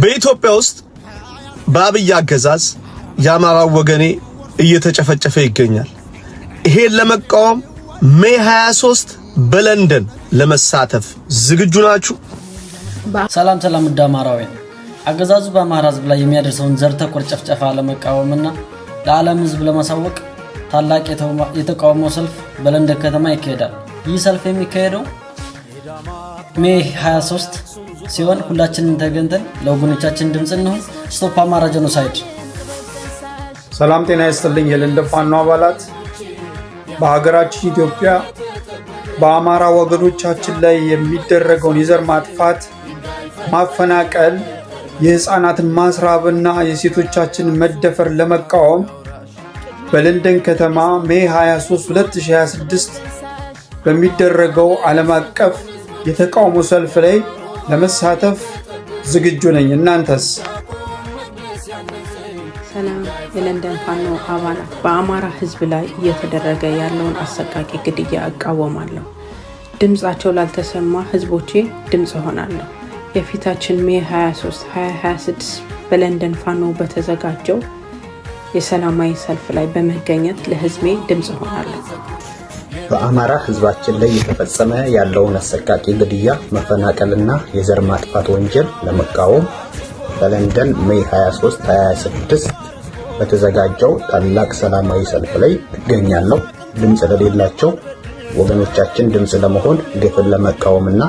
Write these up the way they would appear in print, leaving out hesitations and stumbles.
በኢትዮጵያ ውስጥ በአብይ አገዛዝ የአማራው ወገኔ እየተጨፈጨፈ ይገኛል። ይሄን ለመቃወም May 23 በለንደን ለመሳተፍ ዝግጁ ናችሁ? ሰላም ሰላም ውድ አማራውያን፣ አገዛዙ በአማራ ሕዝብ ላይ የሚያደርሰውን ዘር ተኮር ጭፍጨፋ ለመቃወምና ለዓለም ሕዝብ ለማሳወቅ ታላቅ የተቃውሞ ሰልፍ በለንደን ከተማ ይካሄዳል። ይህ ሰልፍ የሚካሄደው May 23 ሲሆን ሁላችንም ተገኝተን ለወገኖቻችን ድምፅ እንሁን። Stop Amhara genocide። ሰላም ጤና ይስጥልኝ። የለንደን ፋኖ አባላት፣ በሀገራችን ኢትዮጵያ በአማራ ወገኖቻችን ላይ የሚደረገውን የዘር ማጥፋት፣ ማፈናቀል፣ የህፃናትን ማስራብና የሴቶቻችንን መደፈር ለመቃወም በለንደን ከተማ May 23 2026 በሚደረገው ዓለም አቀፍ የተቃውሞ ሰልፍ ላይ ለመሳተፍ ዝግጁ ነኝ። እናንተስ? ሰላም የለንደን ፋኖ አባላት፣ በአማራ ሕዝብ ላይ እየተደረገ ያለውን አሰቃቂ ግድያ እቃወማለሁ። ድምጻቸው ላልተሰማ ሕዝቦቼ ድምፅ እሆናለሁ። የፊታችን May 23 2026 በለንደን ፋኖ በተዘጋጀው የሰላማዊ ሰልፍ ላይ በመገኘት ለሕዝቤ ድምፅ እሆናለሁ። በአማራ ህዝባችን ላይ እየተፈጸመ ያለውን አሰቃቂ ግድያ፣ መፈናቀልና የዘር ማጥፋት ወንጀል ለመቃወም በለንደን May 23 26 በተዘጋጀው ታላቅ ሰላማዊ ሰልፍ ላይ እገኛለሁ። ድምፅ ለሌላቸው ወገኖቻችን ድምፅ ለመሆን፣ ግፍን ለመቃወምና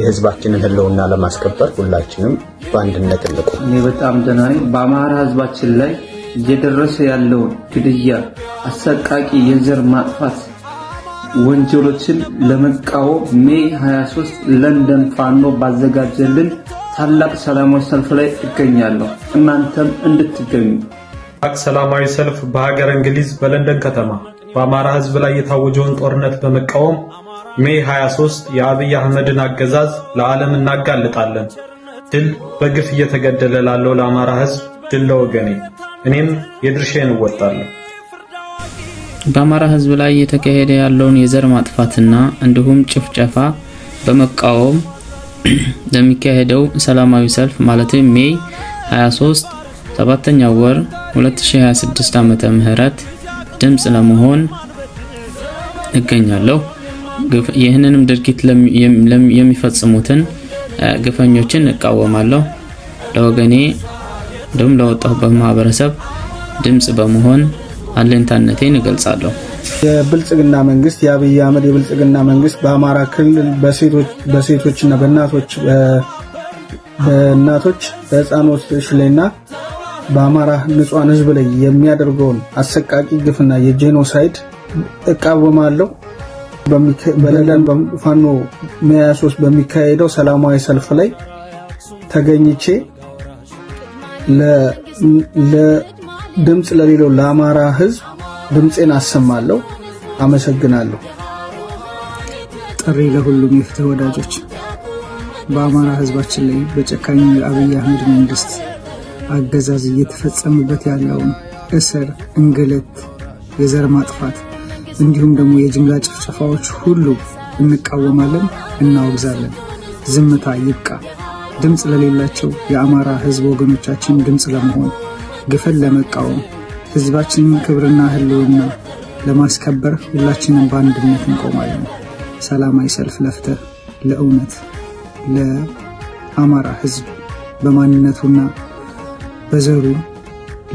የህዝባችንን ህልውና ለማስከበር ሁላችንም በአንድነት እንቁም። እኔ በጣም ደህና ነኝ። በአማራ ህዝባችን ላይ እየደረሰ ያለውን ግድያ፣ አሰቃቂ የዘር ማጥፋት ወንጀሎችን ለመቃወም May 23 ለንደን ፋኖ ባዘጋጀልን ታላቅ ሰላማዊ ሰልፍ ላይ እገኛለሁ። እናንተም እንድትገኙ። ሰላማዊ ሰልፍ በሀገር እንግሊዝ በለንደን ከተማ በአማራ ሕዝብ ላይ የታወጀውን ጦርነት በመቃወም May 23 የአብይ አህመድን አገዛዝ ለዓለም እናጋልጣለን። ድል በግፍ እየተገደለ ላለው ለአማራ ሕዝብ፣ ድል ለወገኔ። እኔም የድርሻዬን እወጣለሁ። በአማራ ሕዝብ ላይ እየተካሄደ ያለውን የዘር ማጥፋትና እንዲሁም ጭፍጨፋ በመቃወም ለሚካሄደው ሰላማዊ ሰልፍ ማለትም May 23 ሰባተኛው ወር 2026 ዓመተ ምህረት ድምጽ ለመሆን እገኛለሁ። ይህንንም ድርጊት የሚፈጽሙትን ግፈኞችን እቃወማለሁ። ለወገኔ እንዲሁም ለወጣሁበት ማህበረሰብ ድምጽ በመሆን አለኝታነቴን እገልጻለሁ። የብልጽግና መንግስት፣ የአብይ አህመድ የብልጽግና መንግስት በአማራ ክልል በሴቶችና በእናቶች፣ በህፃኖች ላይና በአማራ ንጹሐን ህዝብ ላይ የሚያደርገውን አሰቃቂ ግፍና የ genocide እቃወማለሁ። በለንደን ፋኖ May 23 በሚካሄደው ሰላማዊ ሰልፍ ላይ ተገኝቼ ለድምፅ ለሌለው ለአማራ ህዝብ ድምፄን አሰማለሁ። አመሰግናለሁ። ጥሪ ለሁሉም የፍትህ ወዳጆች፣ በአማራ ህዝባችን ላይ በጨካኙ የአብይ አህመድ መንግስት አገዛዝ እየተፈጸመበት ያለውን እስር፣ እንግልት፣ የዘር ማጥፋት እንዲሁም ደግሞ የጅምላ ጭፍጨፋዎች ሁሉ እንቃወማለን፣ እናወግዛለን። ዝምታ ይብቃ። ድምፅ ለሌላቸው የአማራ ህዝብ ወገኖቻችን ድምፅ ለመሆን፣ ግፍን ለመቃወም፣ ህዝባችንን ክብርና ህልውና ለማስከበር ሁላችንም በአንድነት እንቆማለን። ሰላማዊ ሰልፍ ለፍትህ፣ ለእውነት፣ ለአማራ ህዝብ በማንነቱና በዘሩ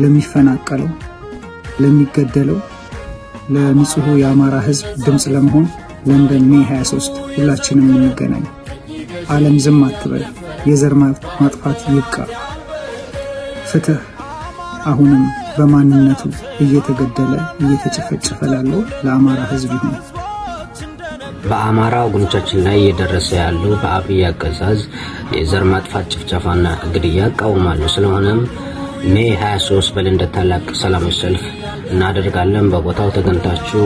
ለሚፈናቀለው፣ ለሚገደለው፣ ለንጹሑ የአማራ ህዝብ ድምፅ ለመሆን ለንደን May 23 ሁላችንም እንገናኝ። ዓለም ዝም አትበል። የዘር ማጥፋት ይብቃ። ፍትህ አሁንም በማንነቱ እየተገደለ እየተጨፈጨፈ ላለው ለአማራ ህዝብ ይሁን። በአማራ ወገኖቻችን ላይ እየደረሰ ያለው በአብይ አገዛዝ የዘር ማጥፋት ጭፍጨፋና ግድያ እቃወማለሁ። ስለሆነም May 23 በለንደን ታላቅ ሰላማዊ ሰልፍ እናደርጋለን። በቦታው ተገኝታችሁ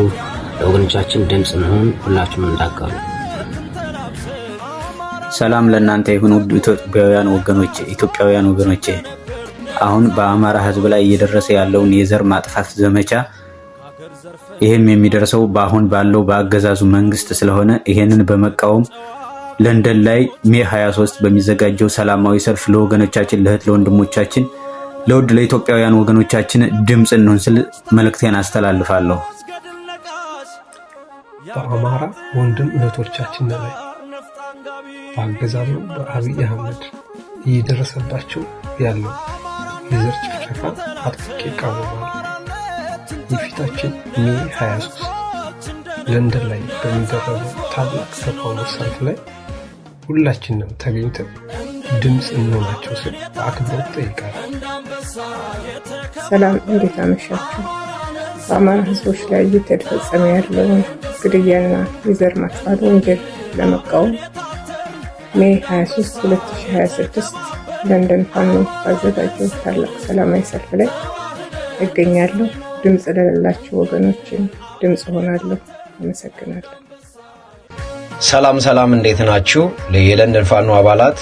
ለወገኖቻችን ድምፅ እንሁን። ሁላችሁም እንዳትቀሩ። ሰላም ለእናንተ ይሁን ውድ ኢትዮጵያውያን ወገኖቼ፣ አሁን በአማራ ሕዝብ ላይ እየደረሰ ያለውን የዘር ማጥፋት ዘመቻ፣ ይህም የሚደርሰው በአሁን ባለው በአገዛዙ መንግስት ስለሆነ ይሄንን በመቃወም ለንደን ላይ May 23 በሚዘጋጀው ሰላማዊ ሰልፍ ለወገኖቻችን፣ ለእህት ለወንድሞቻችን፣ ለውድ ለኢትዮጵያውያን ወገኖቻችን ድምፅ እንሁን ስል መልእክቴን አስተላልፋለሁ። በአማራ ወንድም እህቶቻችን ላይ በአገዛዙ በአብይ አህመድ እየደረሰባቸው ያለው የዘር ጭፍጨፋ አጥብቄ እቃወማለሁ። የፊታችን May 23 ለንደን ላይ በሚደረገው ታላቅ ተቃውሞ ሰልፍ ላይ ሁላችንም ተገኝተን ድምፅ እንሆናቸው ስል በአክብሮት እጠይቃለሁ። ሰላም፣ እንዴት አመሻችሁ? በአማራ ሕዝቦች ላይ እየተፈጸመ ያለውን ግድያና የዘር ማጥፋት ወንጀል ለመቃወም May 23 2026 ለንደን ፋኖ ባዘጋጀው ታላቅ ሰላማዊ ሰልፍ ላይ እገኛለሁ። ድምፅ ለሌላቸው ወገኖችን ድምፅ ሆናለሁ። አመሰግናለሁ። ሰላም ሰላም፣ እንዴት ናችሁ? የለንደን ፋኖ አባላት፣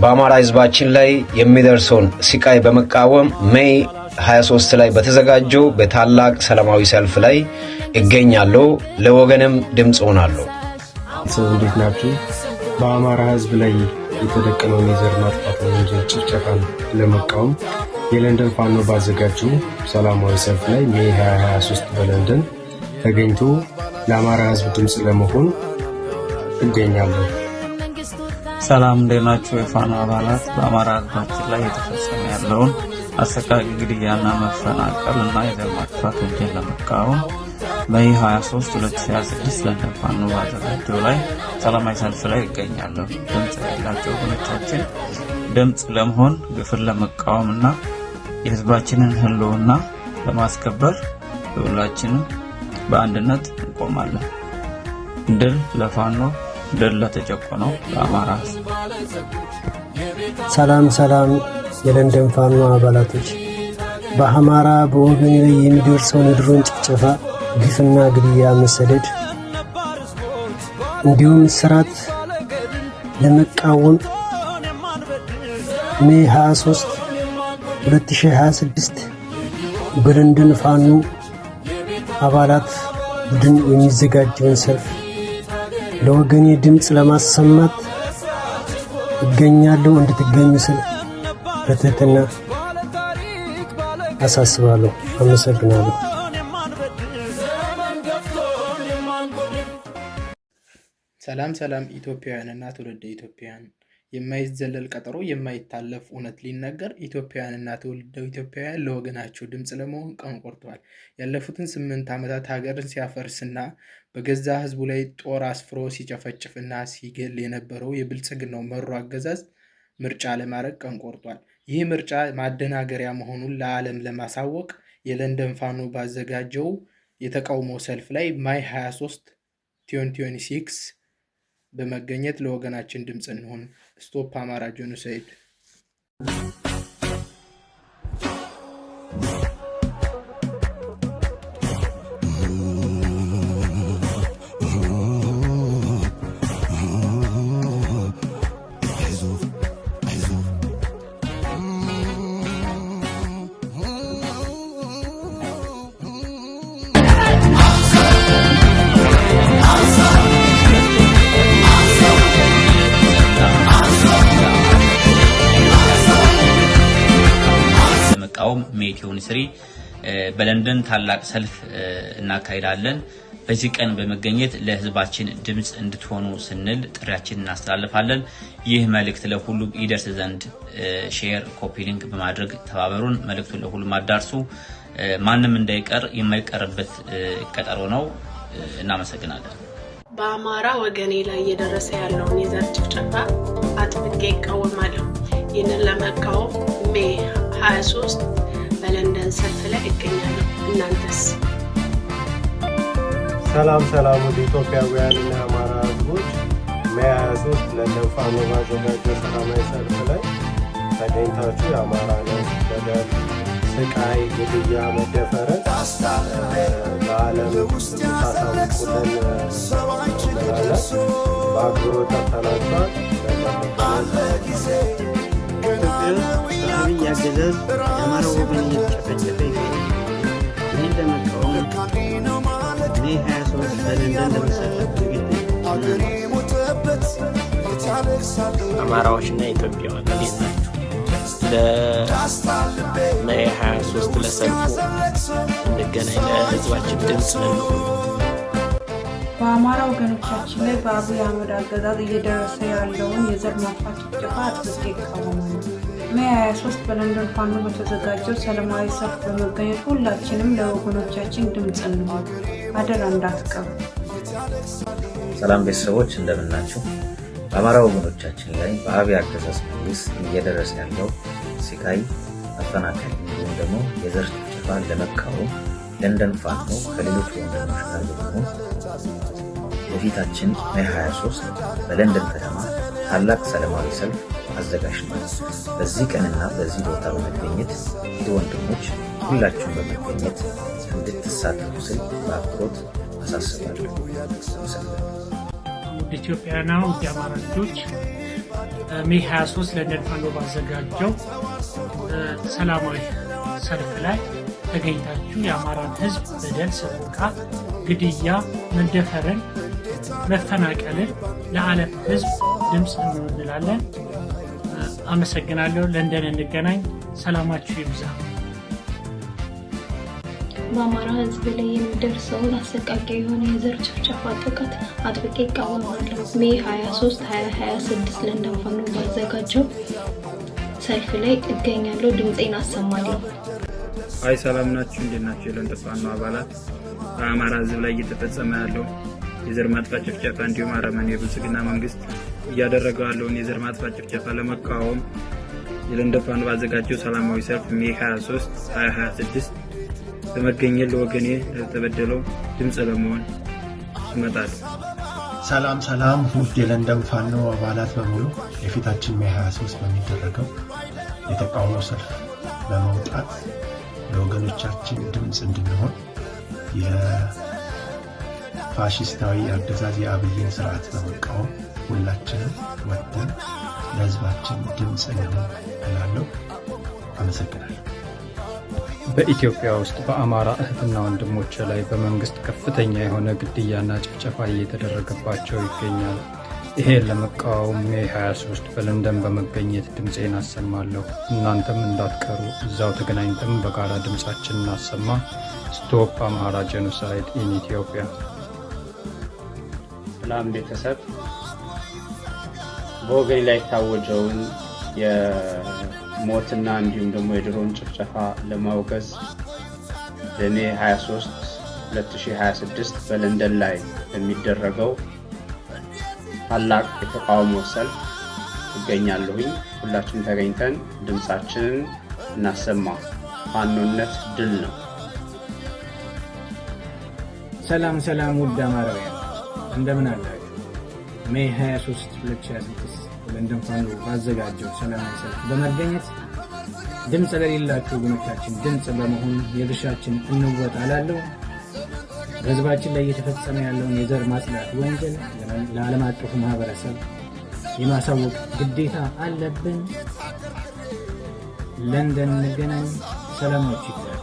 በአማራ ህዝባችን ላይ የሚደርሰውን ስቃይ በመቃወም May 23 ላይ በተዘጋጀው በታላቅ ሰላማዊ ሰልፍ ላይ እገኛለሁ። ለወገንም ድምፅ ሆናለሁ። እንዴት ናችሁ? በአማራ ህዝብ ላይ የተደቀነውን የዘር ማጥፋት ወንጀል ጭፍጨፋን ለመቃወም የለንደን ፋኖ ባዘጋጀው ሰላማዊ ሰልፍ ላይ May 2023 በለንደን ተገኝቶ ለአማራ ህዝብ ድምፅ ለመሆን እገኛለሁ። ሰላም፣ እንዴት ናችሁ? የፋኖ አባላት፣ በአማራ ህዝባችን ላይ እየተፈጸመ ያለውን አሰቃቂ ግድያና መፈናቀል እና የዘር ማጥፋት ወንጀል ለመቃወም May 23 2026 ለንደን ፋኖ ባዘጋጀው ላይ ሰላማዊ ሰልፍ ላይ እገኛለሁ። ድምፅ የሌላቸው ወገኖቻችን ድምፅ ለመሆን፣ ግፍን ለመቃወም እና የህዝባችንን ህልውና ለማስከበር ሁላችንም በአንድነት እንቆማለን። ድል ለፋኖ፣ ድል ለተጨቆነው ለአማራ ህዝብ። ሰላም ሰላም፣ የለንደን ፋኖ አባላቶች፣ በአማራ በወገኔ ላይ የሚደርሰውን የድሮን ጭፍጨፋ፣ ግፍና ግድያ፣ መሰደድ እንዲሁም እስራት ለመቃወም May 23 2026 በለንደን ፋኖ አባላት ቡድን የሚዘጋጀውን ሰልፍ ለወገኔ ድምፅ ለማሰማት እገኛለሁ። እንድትገኙ ስል በትህትና አሳስባለሁ። አመሰግናለሁ። ሰላም ሰላም ኢትዮጵያውያንና ትውልደ ኢትዮጵያውያን፣ የማይዘለል ቀጠሮ፣ የማይታለፍ እውነት ሊነገር፣ ኢትዮጵያውያንና ትውልደ ኢትዮጵያውያን ለወገናቸው ድምፅ ለመሆን ቀን ቆርጠዋል። ያለፉትን 8 ዓመታት ሀገርን ሲያፈርስና በገዛ ህዝቡ ላይ ጦር አስፍሮ ሲጨፈጭፍና ሲገል የነበረው የብልጽግናው መሩ አገዛዝ ምርጫ ለማድረግ ቀን ቆርጧል። ይህ ምርጫ ማደናገሪያ መሆኑን ለዓለም ለማሳወቅ የለንደን ፋኖ ባዘጋጀው የተቃውሞ ሰልፍ ላይ May 23 2026 በመገኘት ለወገናችን ድምፅ እንሁን። Stop Amhara genocide። ለመቃወም May 23 በለንደን ታላቅ ሰልፍ እናካሂዳለን። በዚህ ቀን በመገኘት ለህዝባችን ድምፅ እንድትሆኑ ስንል ጥሪያችንን እናስተላልፋለን። ይህ መልእክት ለሁሉም ይደርስ ዘንድ share፣ copy link በማድረግ ተባበሩን። መልእክቱን ለሁሉም አዳርሱ። ማንም እንዳይቀር፣ የማይቀርበት ቀጠሮ ነው። እናመሰግናለን። በአማራ ወገኔ ላይ እየደረሰ ያለውን የዘር ጭፍጨፋ አጥብቄ እቃወማለሁ። ይህንን ለመቃወም May 23 በለንደን ሰልፍ ላይ እገኛለሁ። እናንተስ? ሰላም ሰላም፣ ውድ ኢትዮጵያውያን እና የአማራ ህዝቦች፣ May 23 ለንደን ፋኖ ባዘጋጀው ሰላማዊ ሰልፍ ላይ ተገኝታችሁ የአማራ ህዝብ በደል፣ ስቃይ፣ ግድያ፣ መደፈርን ለዓለም እንድታሳውቁልን እንላለን። በአክብሮት ጠርተናችኋል። ኢትዮጵያ ውስጥ በአብይ አገዛዝ የአማራ ወገን እየተጨፈጨፈ ይገኛል። ይህን ለመቃወም May 23 በለንደን ለመሳተፍ ዝግጁ ነን። አማራዎችና ኢትዮጵያውያን እንዴት ናችሁ? ለ May 23 ለሰልፉ እንገናኝ፣ ለህዝባችን ድምፅ እንሁን። በአማራ ወገኖቻችን ላይ በአብይ አህመድ አገዛዝ እየደረሰ ያለውን የዘር ማጥፋት ጭፍጨፋ አጥብቄ እቃወማለሁ። May 23 በለንደን ፋኖ በተዘጋጀው ሰላማዊ ሰልፍ በመገኘት ሁላችንም ለወገኖቻችን ድምፅ እንሁን። አደራ እንዳትቀሩ። ሰላም ቤተሰቦች፣ እንደምናችሁ። በአማራ ወገኖቻችን ላይ በአብይ አገዛዝ መንግስት እየደረሰ ያለው ስቃይ፣ መፈናቀል እንዲሁም ደግሞ የዘር ጭፍጨፋ ለመቃወም ለንደን ፋኖ ከሌሎች ወንድሞች ጋር በመሆን የፊታችን May 23 በለንደን ከተማ ታላቅ ሰላማዊ ሰልፍ አዘጋጅቷል። በዚህ ቀንና በዚህ ቦታ በመገኘት ወንድሞች ሁላችሁም በመገኘት እንድትሳተፉ ስል በአክብሮት አሳስባለሁ። ውድ ኢትዮጵያውያንና ውድ የአማራ ልጆች፣ May 23 ለንደን ፋኖ ባዘጋጀው ሰላማዊ ሰልፍ ላይ ተገኝታችሁ የአማራን ሕዝብ በደል፣ ሰቆቃ፣ ግድያ፣ መደፈርን፣ መፈናቀልን ለዓለም ሕዝብ ድምፅ እንሆንላለን። አመሰግናለሁ። ለንደን እንገናኝ። ሰላማችሁ ይብዛ። በአማራ ህዝብ ላይ የሚደርሰውን አሰቃቂ የሆነ የዘር ጭፍጨፋ ጥቃት አጥብቄ እቃወማለሁ። May 23 2026 ለንደን ፋኖ ባዘጋጀው ሰልፍ ላይ እገኛለሁ። ድምፄን አሰማለሁ። አይ፣ ሰላም ናችሁ? እንዴት ናችሁ? የለንደን ፋኖ አባላት፣ በአማራ ህዝብ ላይ እየተፈጸመ ያለው የዘር ማጥፋት ጭፍጨፋ እንዲሁም አረመኔ የብልጽግና መንግስት እያደረገው ያለውን የዘር ማጥፋት ጭፍጨፋ ለመቃወም የለንደን ፋኖ ባዘጋጀው ሰላማዊ ሰልፍ May 23 2026 በመገኘት ለወገኔ ለተበደለው ድምፅ ለመሆን እመጣለሁ። ሰላም ሰላም፣ ውድ የለንደን ፋኖ አባላት በሙሉ፣ የፊታችን May 23 በሚደረገው የተቃውሞ ሰልፍ በመውጣት ለወገኖቻችን ድምፅ እንድንሆን፣ የፋሽስታዊ አገዛዝ የአብይን ስርዓት በመቃወም ሁላችንም ወጥተን ለህዝባችን ድምፅ እንሁን እላለሁ። አመሰግናለሁ። በኢትዮጵያ ውስጥ በአማራ እህትና ወንድሞች ላይ በመንግስት ከፍተኛ የሆነ ግድያና ጭፍጨፋ እየተደረገባቸው ይገኛል። ይሄን ለመቃወም May 23 በለንደን በመገኘት ድምፄን አሰማለሁ። እናንተም እንዳትቀሩ፣ እዛው ተገናኝተን በጋራ ድምፃችን እናሰማ። Stop Amhara genocide in Ethiopia። ሰላም ቤተሰብ፣ በወገኔ ላይ የታወጀውን የሞትና እንዲሁም ደግሞ የድሮን ጭፍጨፋ ለማውገዝ በ May 23 2026 በለንደን ላይ በሚደረገው ታላቅ የተቃውሞ ሰልፍ እገኛለሁኝ። ሁላችንም ተገኝተን ድምፃችንን እናሰማ። ፋኖነት ድል ነው። ሰላም ሰላም፣ ውድ አማራውያን፣ እንደምን አላችሁ? May 23 2026 ለንደን ፋኖ ባዘጋጀው ሰላማዊ ሰልፍ በመገኘት ድምፅ ለሌላቸው ወገኖቻችን ድምፅ በመሆን የድርሻችን እንወጣ እላለሁ። በህዝባችን ላይ እየተፈጸመ ያለውን የዘር ማጽዳት ወንጀል ለዓለም አቀፉ ማህበረሰብ የማሳወቅ ግዴታ አለብን። ለንደን እንገናኝ። ሰላማችሁ ይብዛል።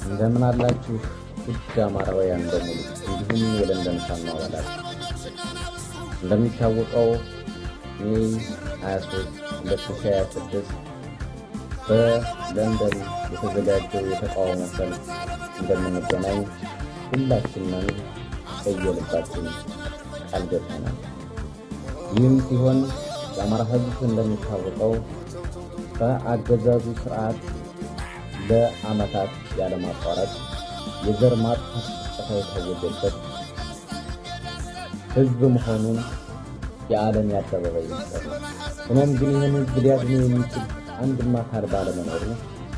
እንደምን አላችሁ ውድ አማራውያን በሙሉ እንዲሁም የለንደን ፋኖ አባላት፣ እንደሚታወቀው May 23 2026 በለንደን የተዘጋጀው የተቃውሞ ሰልፍ እንደምንገናኝ ሁላችንም በየልባችን ቃል ገብተናል። ይህም ሲሆን የአማራ ሕዝብ እንደሚታወቀው በአገዛዙ ስርዓት ለዓመታት ያለማቋረጥ የዘር ማጥፋት ጭፍጨፋ የታወጀበት ሕዝብ መሆኑን የዓለም የአደባባይ ምስጢር ነው። ሆኖም ግን ይህን ሕዝብ ሊያድነው የሚችል አንድም አካል ባለመኖሩ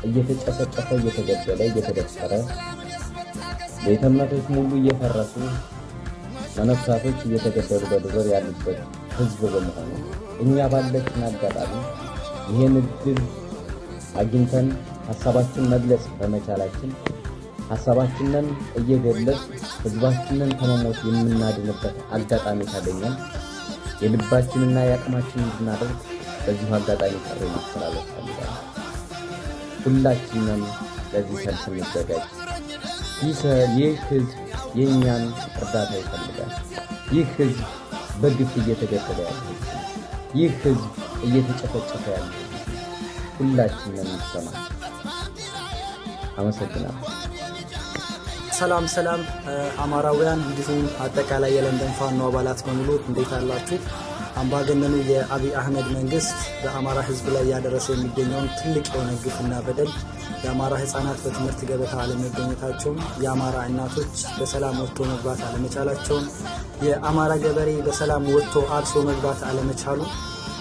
እየተጨፈጨፈ፣ እየተገደለ፣ እየተደፈረ፣ ቤተ እምነቶች ሙሉ እየፈረሱ፣ መነኮሳቶች እየተገደሉ በድሮን ያሉበት ሕዝብ በመሆኑ እኛ ባለችን አጋጣሚ ይህን እድል አግኝተን ሀሳባችን መግለጽ በመቻላችን ሀሳባችንን እየገለጽ ህዝባችንን ከመሞት የምናድንበት አጋጣሚ ካገኘን የልባችንና የአቅማችንን እንድናደርግ በዚሁ አጋጣሚ ጥሪ ማስተላለፍ ፈልጋለሁ። ሁላችንም ለዚህ ሰልፍ እንዘጋጅ። ይህ ህዝብ የእኛን እርዳታ ይፈልጋል። ይህ ህዝብ በግፍ እየተገደለ ያለ ህዝብ ነው። ይህ ህዝብ እየተጨፈጨፈ ያለ ህዝብ ነው። ሁላችንም ይሰማል። አመሰግናለሁ። ሰላም ሰላም አማራውያን፣ እንዲሁም አጠቃላይ የለንደን ፋኖ አባላት በሙሉ እንዴት አላችሁ? አምባገነኑ የአብይ አህመድ መንግስት በአማራ ህዝብ ላይ እያደረሰ የሚገኘውን ትልቅ የሆነ ግፍና በደል፣ የአማራ ህጻናት በትምህርት ገበታ አለመገኘታቸውን፣ የአማራ እናቶች በሰላም ወጥቶ መግባት አለመቻላቸውን፣ የአማራ ገበሬ በሰላም ወጥቶ አርሶ መግባት አለመቻሉ፣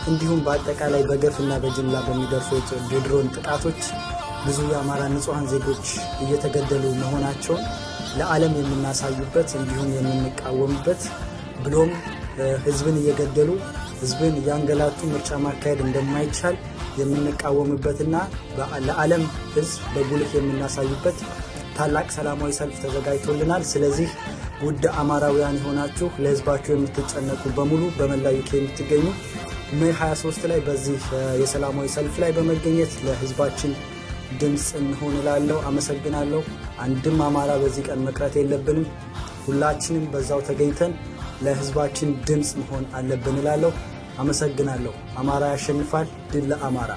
እንዲሁም በአጠቃላይ በገፍና በጅምላ በሚደርሱ የድሮን ጥቃቶች ብዙ የአማራ ንጹሐን ዜጎች እየተገደሉ መሆናቸውን ለዓለም የምናሳይበት እንዲሁም የምንቃወምበት፣ ብሎም ህዝብን እየገደሉ ህዝብን እያንገላቱ ምርጫ ማካሄድ እንደማይቻል የምንቃወምበትና ለዓለም ህዝብ በጉልህ የምናሳይበት ታላቅ ሰላማዊ ሰልፍ ተዘጋጅቶልናል። ስለዚህ ውድ አማራውያን የሆናችሁ፣ ለህዝባችሁ የምትጨነቁ በሙሉ፣ በመላ ዩኬ የምትገኙ May 23 ላይ በዚህ የሰላማዊ ሰልፍ ላይ በመገኘት ለህዝባችን ድምፅ እንሆን እላለሁ። አመሰግናለሁ። አንድም አማራ በዚህ ቀን መቅረት የለብንም። ሁላችንም በዛው ተገኝተን ለህዝባችን ድምፅ መሆን አለብን እላለሁ። አመሰግናለሁ። አማራ ያሸንፋል። ድል ለአማራ።